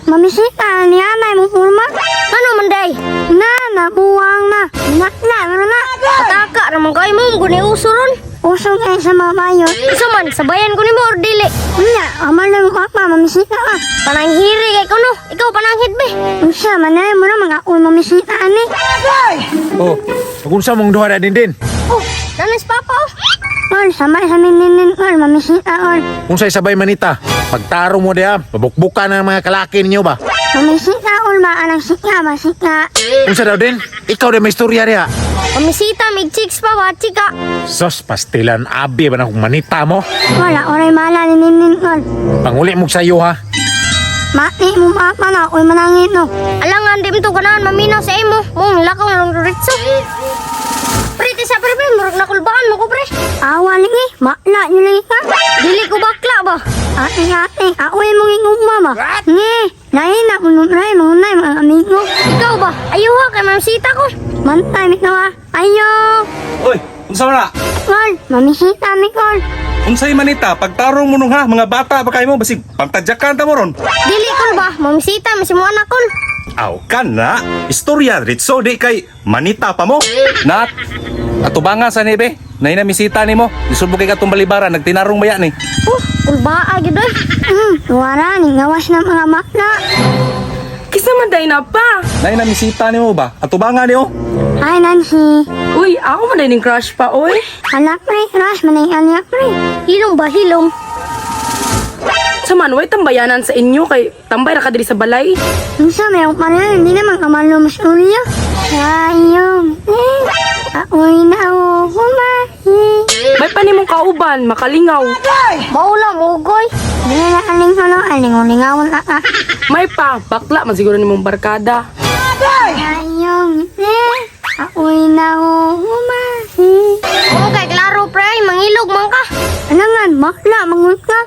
Mamisita ni anay mong urma. Ano man day? Na, nabuwang na. Na, na, na, na. Ataka raman kay mo guni uso ron. Usong kayo sa mga bayo. Unsa man sabayan ko nimo or dili? Unya, amal na mong papa, mamisita ka. Pananghiri kay kuno. Ikaw pananghid be. Unsa, manay mo na mga un mamisita ani. Oh, nagunsa mong duha na din din. Oh, nanas papa oh. Ol, sabay sa mininin, ol, mamisita, ol. Unsay sabay manita? Pagtaro mo diha, mabukbukan ang mga kalaki ninyo ba? Mamisita, ol, maanang sika, masika. Unsa daw din? Ikaw din may istorya diha. Pamisita mig chicks pa wa chika. Sos, pastilan abi ba na kung manita mo? Wala, oray mala ni ninin, ol. Panguli mo sayo ha. Mati mo papa na, ako'y manangit, no. Alangan di mo to ganahan maminaw sa imo. Mong lakaw lang diretso. Pre, ti sa pre, pre, murag nakulbaan mo ko pre. Awa lagi, makla nyo lagi ka. Dili ko bakla ba? Ate, ate, ako'y mong ingugma ba? Nge, lain na kung nunay, mangunay, mga amigo. Ikaw ba? Ayuha kay mamisita ko. Mantay, mikaw ah. Ayo! Oy, unsa man na? Ol, mamisita, mikol. Unsay manita pagtarong mo nung ha, mga bata pa kayo mo basig pangtadyakan ta mo ron. Dili kol ba? Mamisita masimuan na kol. Aw kan na, istorya ritso di kay manita pa mo. Nak, atubangan sa nibe. Nay na misita nimo. Isubo kay katong balibaran nagtinarong maya ni. Oh, kulbaa gyud oy. Tuwara, ningawas ng mga makla. Kisa man day na pa. Nay na misita nimo ba? Atubangan ni oh. Hi, Nancy. Uy, ako man day ning crush pa, oy. Alak, pre, crush, manay alak, pre. Hilom ba hilom? Sa man, way tambayanan sa inyo kay tambay ra ka diri sa balay. Unsa, may akong pareho, hindi naman kamalo mas ulyo. Sayong, eh, ako'y nauhumahi. May panimong kauban, makalingaw. Maulam ugoy. Dili na aling ano, aling ulingawan ka ka. May pa, bakla man siguro nimong barkada. Sayong, eh, ako'y nauhumahi. Oo kay klaro pre, mangilog man ka. Alangan, bakla, mangut ka.